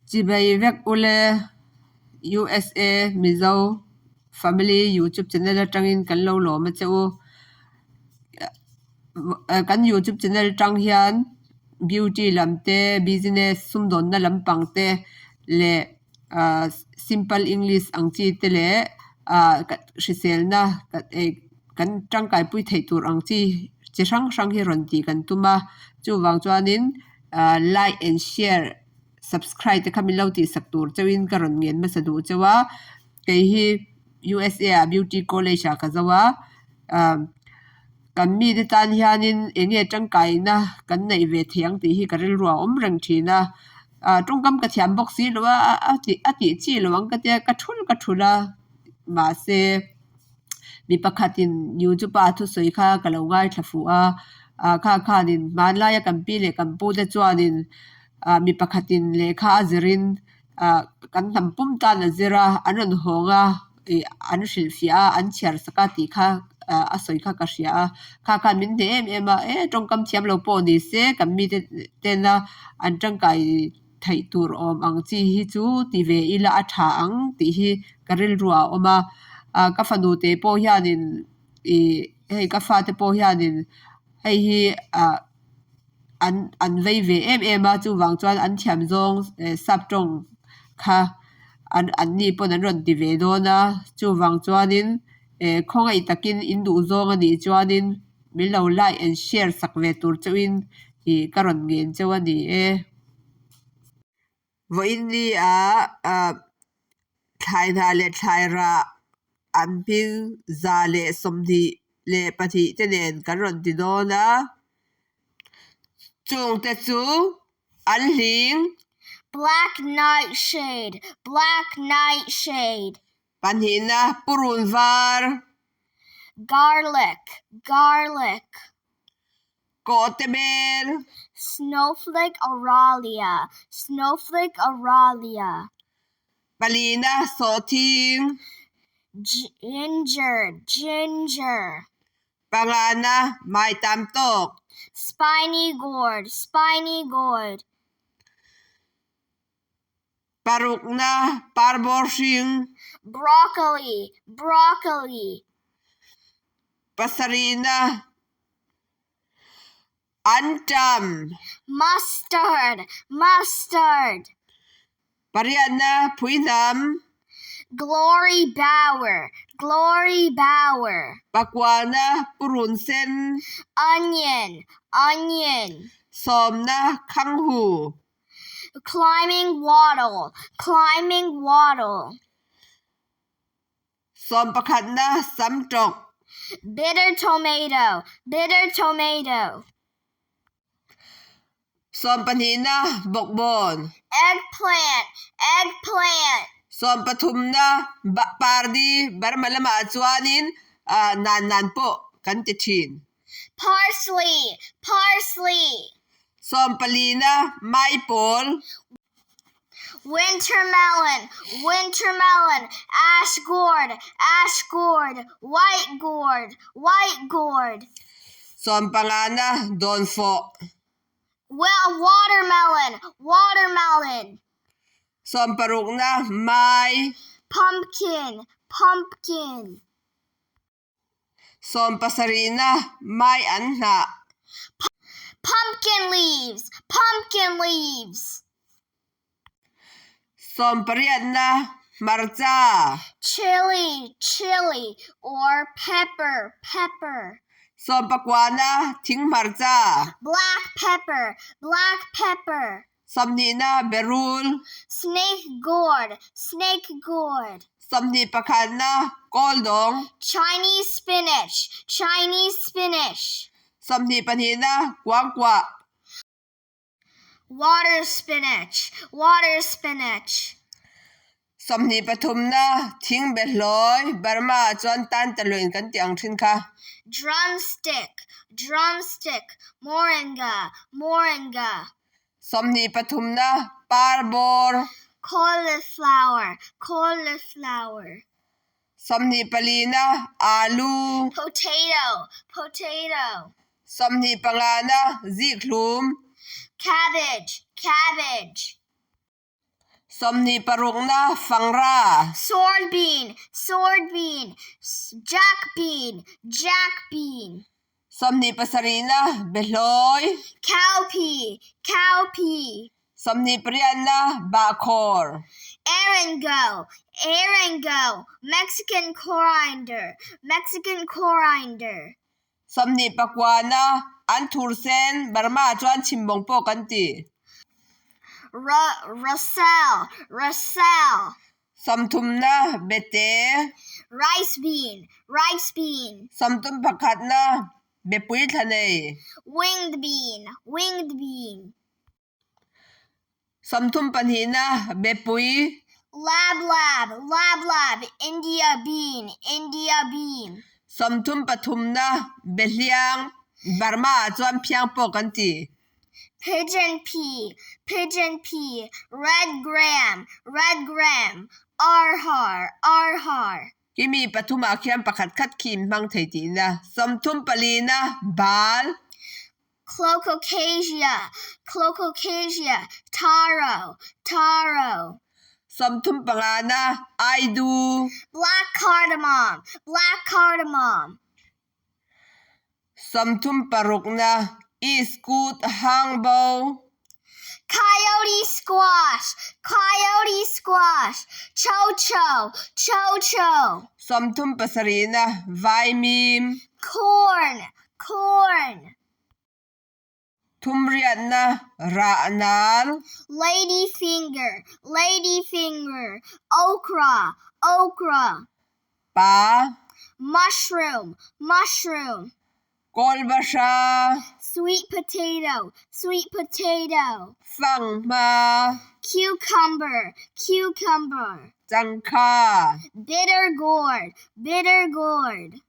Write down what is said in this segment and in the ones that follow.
Chibai vek ule USA Mizo Family YouTube channel atangin kan lo lawm a che u. Kan YouTube channel tang hian beauty lam te business sumdawnna lampang te leh ahh simple english ang chi te leh ahh hriselna kan tangkaipui theih tur ang chi chi hrang hrang hi rawn tih kan tum a chuvang chuanin ahh like and share subscribe te kha min lo tihsak tur chauhin ka rawn ngen hmasa duh chauh a kei hi U_S_A ah beauty college ah ka zo a ahh kan mite tan hianin eng nge tangkaina kan neih ve thei ang tih hi ka rilru a awm reng thin a ahh tawngkam ka thiam bawk si lo a a tih a tih chi lo ang ka tia ka thul ka thul a mahse mi pakhatin youtube a thusawi kha ka lo ngaithla fuh a ah kha khanin hmanlaia kan pi leh kan pu te chuanin ah mi pakhatin lehkha a zirin ah kan hnam pum tan a zir a an rawn hawng a ih an hrilhfiah a an chhiar sak a tih kha ah a sawi kha ka hria a kha khan min hneh em em a e tawngkam thiam lo pawh ni se kan mite tena an tangkai theih tur awm ang chi hi chu ti ve ila a tha ang tih hi ka rilru ah a awm a ah ka fanu te pawh hianin ih hei ka fate pawh hianin hei hi ah an an vei ve em em a chuvang chuan an thiam zawng sap tawng kha an an ni pawn an rawn ti ve dawn a chuvang chuanin eh khawngaih takin in duh zawng a nih chuanin min lo like and share sak ve tur chauhin ih ka rawn ngen chauh a ni e. Vawiin ni ah ah thlai hna leh thlai rah an hming 122 te nen kan rawn ti dawn a chung te chu an hling. Black nightshade, black nightshade. Pahnihna purun var. Garlic, garlic. Kawhte bel. Snowflake aralia, snowflake aralia. Palina sawhthing. Ginger, ginger. Pangana maitam tawk. Spiny gourd, spiny gourd. Parukna parbawr hring. Broccoli, broccoli. Pasarihna anṭam. Mustard, mustard. Pariatna phuihnam. Glory bower, glory bower. Pakuana purun sen. Onion, onion. Sawmna khanghu. Climbing wattle, climbing wattle. Sawmpakhatna samṭawk. Bitter tomato, bitter tomato. Sawmpahnihna bawkbawn. Eggplant, eggplant. Sawmpathumna pardi Burma lamah chuanin nan nan pawh kan ti thin. Parsley, parsley. Sawmpalina maipawl. Winter melon, winter melon, ash gourd, ash gourd, white gourd, white gourd. Sawmpangana dawnfawh. Well, watermelon, watermelon. Sawmparukna mai. Pumpkin, pumpkin. Sawmpasarihna mai an hnah. Pumpkin leaves, pumpkin leaves. Sawmpariatna hmarcha. Chili, chili, or pepper, pepper. Sawmpakuana thing hmarcha. Black pepper, black pepper. Sawmhnihna berul. Snake gourd, snake gourd. Sawmhnih pakhatna kawldawng. Chinese spinach, Chinese spinach. Sawmhnih pahnihna kuangkuah. Water spinach, water spinach. Sawmhnih pathumna thing behlawi Burma ah chuan tan taluin kan tih ang thin kha. Drumstick, drumstick, moringa, moringa. Sawmhnih pathumna parbawr. Cauliflower, cauliflower. Sawmhnih palina alu. Potato, potato. Sawmhnih pangana zikhlum. Cabbage, cabbage. 26na Fangra. Sword bean, sword bean, jack bean, jack bean. 27na Behlawi. Cowpea, cowpea. 28na Bahkhawr. Eryngo, eryngo, Mexican coriander, Mexican coriander. 29na Anthur sen, Burma chuan chhimbawng pawh kan ti. Roselle, Roselle. 30na Bete. Rice bean, rice bean. 31na Bepui thlanei. Winged bean, winged bean. 32na Bepui. Lab lab, lab lab, India bean, India bean. 33na Behliang, Burma ah chuan phiang pawh kan ti. Pigeon pea, pigeon pea, red gram, red gram, arhar, arhar. Khi mi pathumah khian pakhat khat khi in hmang thei tihna. 34na Bal. Colocasia, Colocasia, Taro, Taro. 35na Aidu. Black cardamom, black cardamom. 36na Iskut Hangbo. Coyote squash, coyote squash, cho cho, cho cho. 37na Vaimim. Corn, corn. 38na Rahnal. Lady finger, lady finger, okra, okra. Pa. Mushroom, mushroom. Kawlbahra. Sweet potato, sweet potato. Fanghma. Cucumber, cucumber. Changkha. Bitter gourd, bitter gourd.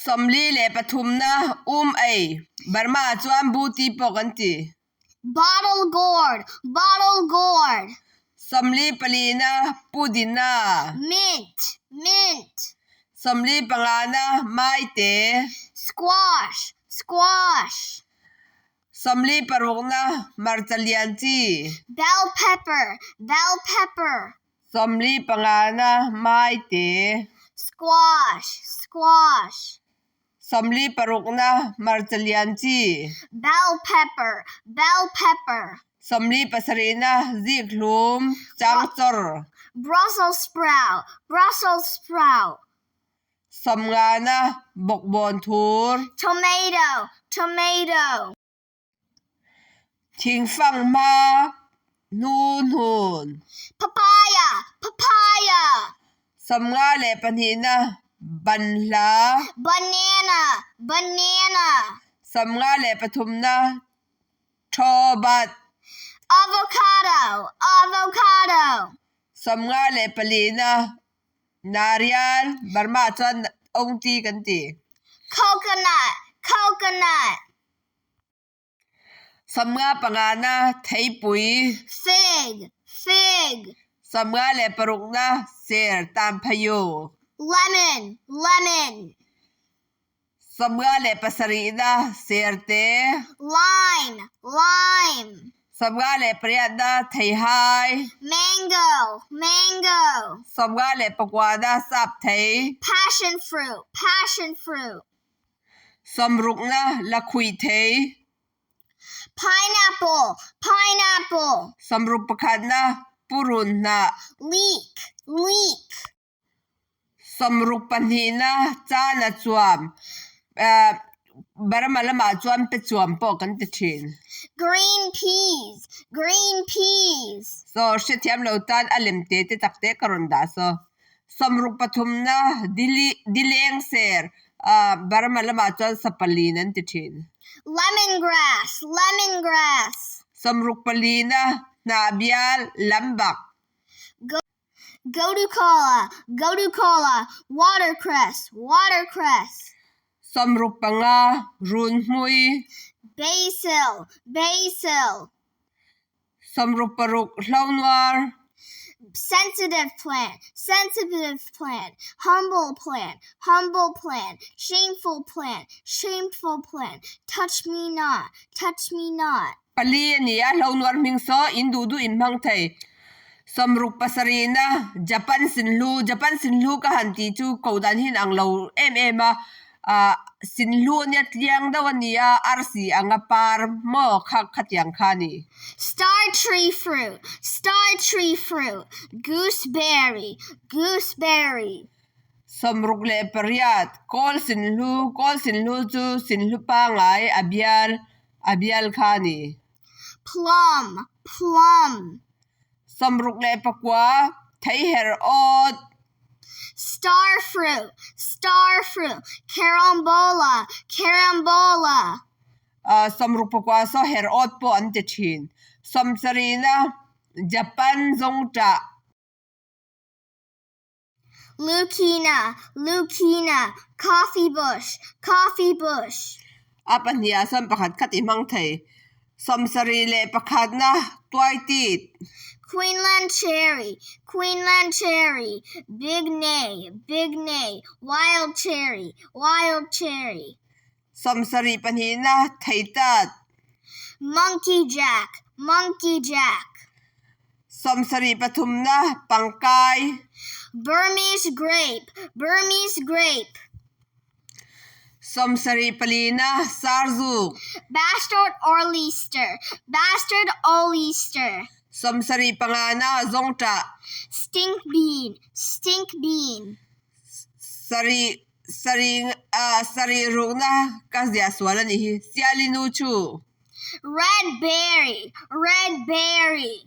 43na Um ei. Burma ah chuan Buti pawh kan ti. Bottle gourd, bottle gourd. 44na Pudina. Mint, mint. 45na Maite. Squash, squash. 46na Hmarcha lian chi. Bell pepper, bell pepper. 45na Maite. Squash, squash. 46na Hmarcha lian chi. Bell pepper, bell pepper. 47na Zikhlum, Changchawr. Brussels sprout, Brussels sprout. 50na Bawkbawn thur. Tomato, tomato. Thingfanghma, Hnuhnun. Papaya, papaya. 52na Banhla. Banana, banana. 53na Thawbat. Avocado, avocado. 54na Narial, Burma chuan Ongti kan ti. Coconut, coconut. 55na Theipui. Fig, fig. 56na Ser Tanphayu. Lemon, lemon. 57na Serte. Lime, lime. 58na Theihai. Mango, mango. 59na Sapthei. Passion fruit, passion fruit. 60na Lakhuithei. Pineapple, pineapple. 61na Purunhnah. Leek, leek. 62na Chana chuam. Burma lamah chuan pe chuam pawh kan ti thin. Green peas, green peas. Saw hrethiam lo tan a lem te te tak te ka rawn dah saw. 63na Dileng ser Burma lamah chuan Sapalin an ti thin. Lemongrass, lemongrass. 64na Hnahbial, Lambak. Gotu kola, gotu kola, watercress, watercress. 65 Runhmui. Basil, basil. 66 Hlonuar. Sensitive plant, sensitive plant, humble plant, humble plant, shameful plant, shameful plant, touch me not, touch me not. Pali a ni a, hlonuar hming saw in duh duh in hmang thei. Sawmruk pasarihna Japan Sinhlu Japan Sinhlu ka han tih chu ko dan hi inang lo em em a, ah Sinhlu ania tliang deuh a ni a, arsi anga par maw kha khatiang kha a ni. Star tree fruit, star tree fruit, gooseberry, gooseberry. 68, Kawl Sinhlu Kawl Sinhlu chu Sinhlu pangngai a bial a bial kha a ni. Plum, plum. 69, Theiher awt. Star fruit, star fruit, carambola, carambola. 64 saw her awt pawh an ti thin. Sawmsarihna, Japan zawngṭah. Leucaena, Leucaena, coffee bush, coffee bush. A pahniha sawn pakhat khat i hmang thei. 71na, Tuaitit. Queensland cherry, Queensland cherry, bignay, bignay, wild cherry, wild cherry. 72na, Theitat. Monkey jack, monkey jack. 73na, Pangkai. Burmese grape, Burmese grape. 74na, Sarzuk. Bastard Oleaster, bastard Oleaster. 75na, Zawngṭah. Stink bean, stink bean. Sarih sarih ah sarih rukna ka ziah sual a nih hi. Siali nu chu. Red berry, red berry.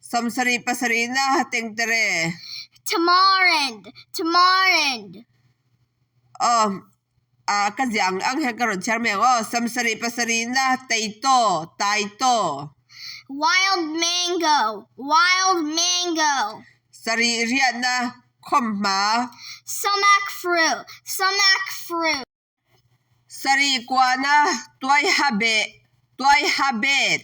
77na tengtere. Tamarind, tamarind. Aw ah ka ziah ang ang hian ka rawn chhiar mai ang aw. 77na teitaw, taitaw. Wild mango, wild mango. Sarih riatna khawmhma. Sumac fruit, sumac fruit. Sarih kuana tuaiha beh, tuaiha bet.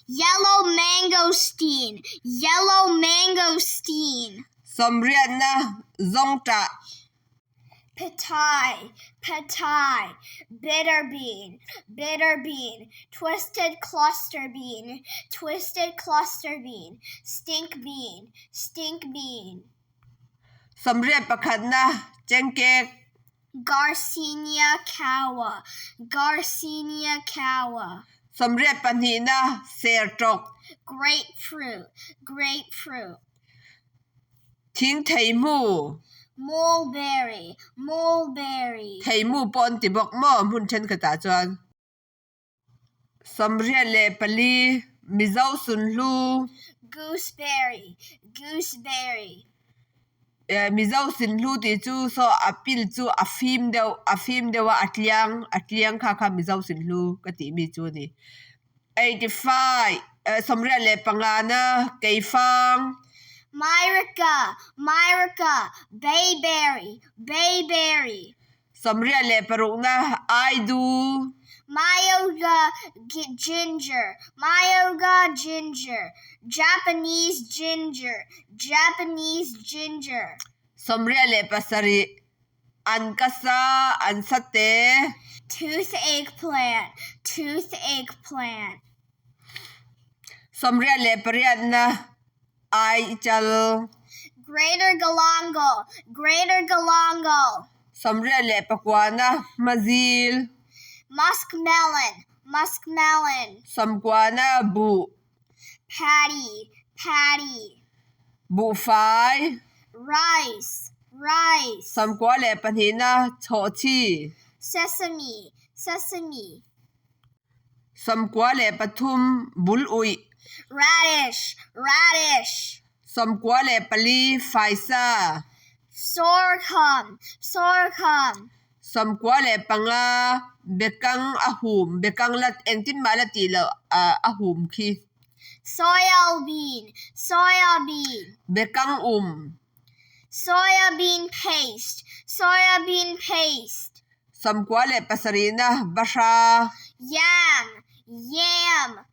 Yellow mangosteen, yellow mangosteen. Sawmriatna zawngṭah. Petai, petai, bitter bean, bitter bean, twisted cluster bean, twisted cluster bean, stink bean, stink bean. 71na chengkek. Garcinia cowa, Garcinia cowa. 82na serṭawk. Grapefruit, grapefruit. Thingtheimu. Mulberry, mulberry. Theimu pawh an ti bawk maw hmun thenkhatah chuan. 84, Mizo Sunhlu. Gooseberry, gooseberry. Mizo Sunhlu tih chu saw a pil chu a fim deuh a fim deuh a, a tliang a tliang kha kha Mizo Sunhlu ka tih mi chu a ni. 85, 85 na Keifang. Myrica, Myrica, bayberry, bayberry. 86 na Aidu. Myoga ginger, Myoga ginger, Japanese ginger, Japanese ginger. 87, An ka sa, an sa te. Toothache plant, toothache plant. 88 na Ai chal. Greater galangal, greater galangal. 89 na Hmazil. Muskmelon, muskmelon. 90 na Buh. Paddy, paddy. Buhfai. Rice, rice. 92 na Chawhchi. Sesame, sesame. 93, Bul uih. Radish, radish. 94, Faisa. Sorghum, sorghum. 95, Bekang a hum, bekang la engtin mah la tih loh a hum khi. Soya bean, soya bean. Bekang um. Soya bean paste, soya bean paste. 97 na Bahra. Yam, yam.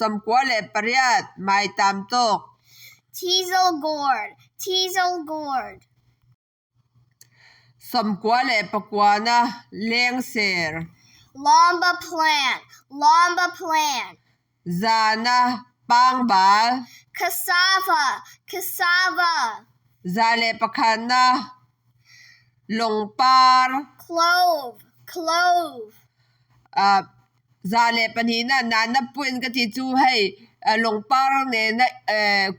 98, Maitam tawk. Teasel gourd, teasel gourd. 99 na Lengser. Lomba plant, lomba plant. 100 na Pangbal. Cassava, cassava. 101na, Lawngpar. Clove, clove. 102na, Nana puan ka tih chu hei lawngpar nena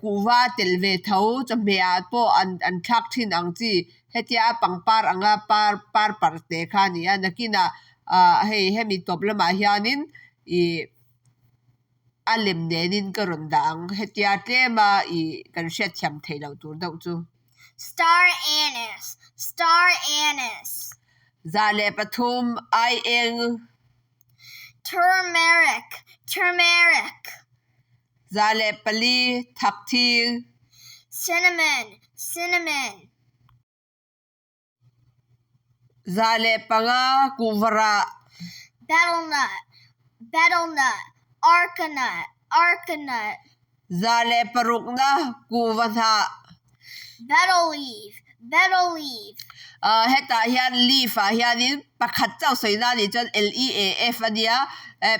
kuhva tel ve tho chawhmeh ah pawh an thlak thin ang chi hetia pangpar anga par par par te kha a ni a nakinah hei hemi tawp lamah hianin ih a lem nenin ka rawn dah ang hetia tlema ih kan hriatthiam theih loh tur deuh chu. Star anise, star anise. 103, Aieng. Turmeric, turmeric. 104, Thakthing. Cinnamon, cinnamon. 105, Kuhva rah. Betel nut, betel nut, areca nut, areca nut. 106na, Kuhva hnah. Betel leaf, betel leaf. Hetah hian leaf ah hianin pakhat chauh sawina a nih chuan L-E-A-F a nia,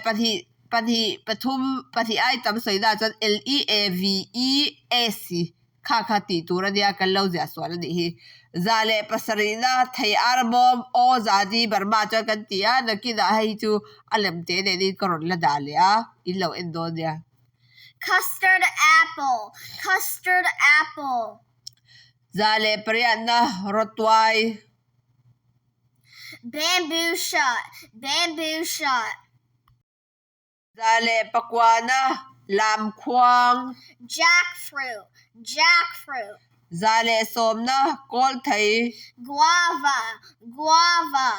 pahnih pahnih pathum pahnih ai tam sawina ah chuan L-E-A-V-E-S kha kha tih tur a nia kan lo ziah sual a nih hi. 107na thei ar bawm aw zadi Burma chuan kan ti a, nakinah hei hi chu a lem te nenin ka rawn la dah leh a, in lo en dawn nia. Custard apple, custard apple. 108na rawtuai. Bamboo shoot, bamboo shoot. 109na lamkhuang. Jackfruit, jackfruit. 110na kawlthei. Guava, guava.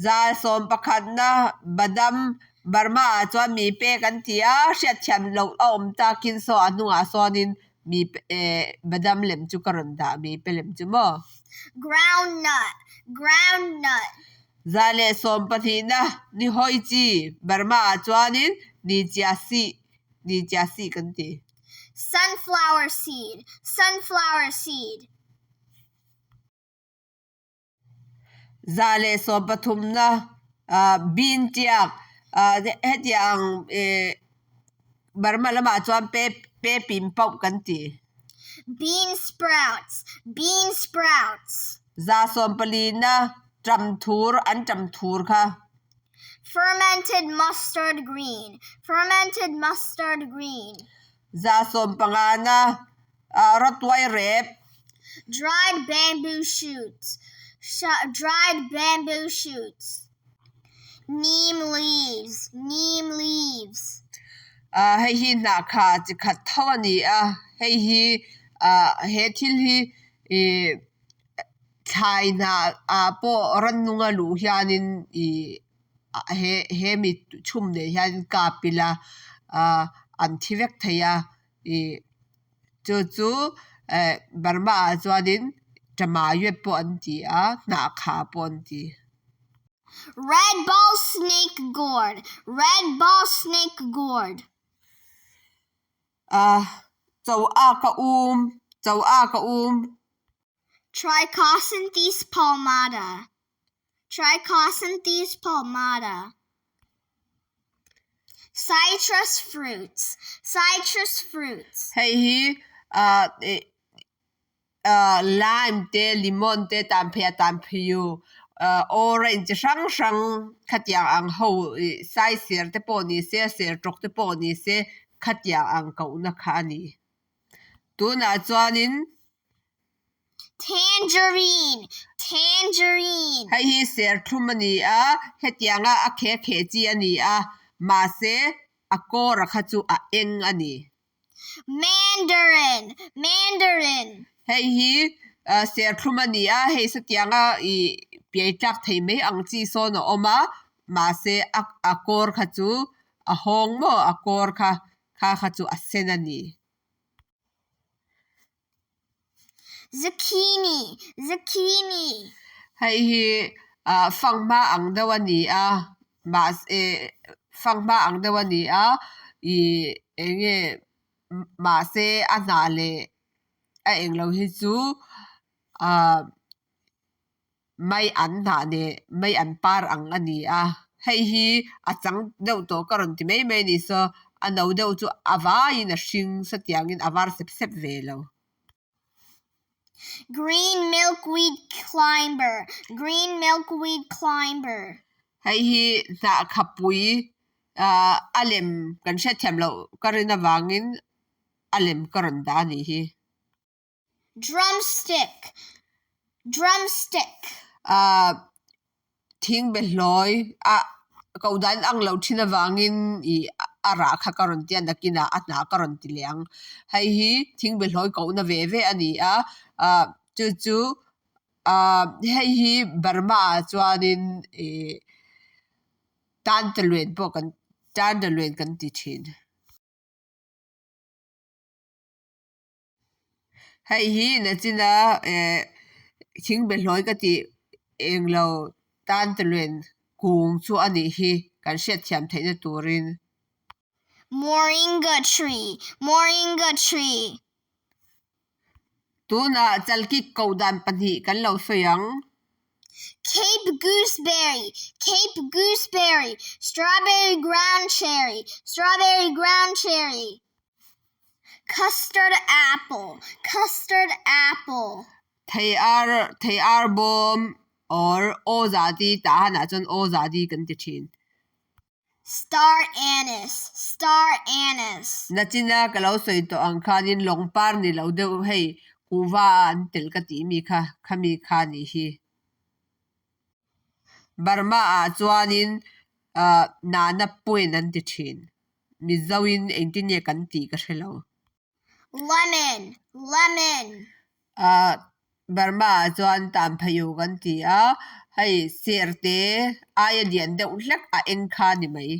111na badam, Burma ah chuan mi pek an ti a, hriatthiam loh a awm takin saw a hnungah sawnin mi eh badam lem chu ka rawn dah mi pe lem chu maw. Groundnut, groundnut. 112na ni hawi chi, Burma ah chuanin ni chia sih, ni chia sih kan ti. Sunflower seed, sunflower seed. 113na bean tiak hetiang Burma lamah chuan pe pe pin pauh kan ti. Bean sprouts, bean sprouts. 140na ṭamthur an ṭamthur kha. Fermented mustard green, fermented mustard green. 150na rawtuai rep. Dried bamboo shoots, dried bamboo shoots. Neem leaves, neem leaves. Hei hi hnahkha chi khat tho a ni a, hei hi he thil hi ih thlai hnah ah pawh rannung a luh hianin ih he he mi chhum nei hian kap ila an thi vek thei a ih chu chu eh Burma ah chuanin Tama-yuet pawh an ti a hnahkha pawh an ti. Red ball snake gourd, red ball snake gourd. Cho a ka um, cho a ka um. Trichosanthes palmata, Trichosanthes palmata. Citrus fruits, citrus fruits. Hei hi lime te lemon te tanphei a tanpheiu orange chi hrang hrang khatiang ang ho ih saisir te pawh ni se sertawk te pawh ni se khatiang ang kohna kha a ni. Tunah chuanin. Tangerine, tangerine. Hei hi serthlum a ni a, hetianga a khe khe chi a ni a, mahse a kawra kha chu a eng a ni. Mandarin, mandarin. Hei hi serthlum a ni a, hei satianga ih piai tlak thei mai ang chi sawn a awm a, mahse a kawr kha chu a hawng maw a kawr kha kha kha chu a sen a ni. Zucchini, zucchini. Hei hi fanghma ang deuh a ni a, mahse fanghma ang deuh a ni a, ih eng nge mahse a hnah leh a englo hi chu ah mai an hnah leh mai an par ang a ni a, hei hi a chang deuh tawh ka rawn ti mai mai a ni saw. A no deuh chu a vaiin a hring satiangin a var sep sep ve lo. Green milkweed climber, green milkweed climber. Hei hi hnah khapui ah a lem kan hriatthiam loh ka rin avangin a lem ka rawn dah a nih hi. Drumstick, drumstick. Ah thing behlawi a koh dan ang loh thin avangin ih a rah kha ka rawn ti a nakinah a hnah ka rawn ti leh ang. Hei hi thing behlawi kohna ve ve a ni a ah chu chu ah hei hi Burma ah chuanin ih Tantaluen pawh kan Tantaluen kan ti thin. Hei hi nachina eh thing behlawi ka tih englo Tantaluen kung chu a nih hi kan hriatthiam theihna turin. Moringa tree, Moringa tree. Tunah chalkik koh dan pahnih kan lo sawi ang. Cape gooseberry, Cape gooseberry, Strawberry ground cherry, Strawberry ground cherry. Custard apple, Custard apple. Thei ar, thei ar bawm or aw zadi tahanah chuan aw zadi kan ti thin. Star anise, Star anise. Nachina ka lo sawi tawh ang khanin lawng par ni lo deuh hei kuhva ah an tel ka tih mi kha khami kha nih hi. Burma ah chuanin ah nana puen an ti thin. Mizoin engtin nge kan tih ka hre lo. Lemon, lemon. Ah Burma ah chuan tanphayu kan ti a, hei serte aia lian deuh hlek a eng kha ni mai.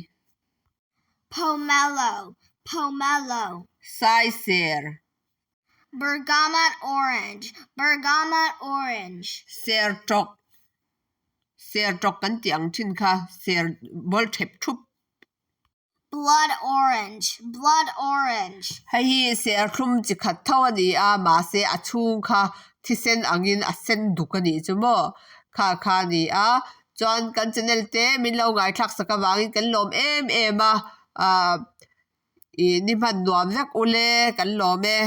Pomelo, pomelo. Sai ser. Bergamot orange, bergamot orange. Ser tawk, ser tawk kan tih ang thin kha, ser bawl thep thup. Blood orange, blood orange. Hei hi serthlum chi khat tho a ni a, mahse a chhung kha thisen angin a sen duk a nih chu maw? Kha kha a ni a, chuan kan channel te min lo ngaithlak sak avangin kan lawm em em a, ahh ih ni hman nuam vek ule kan lawm e.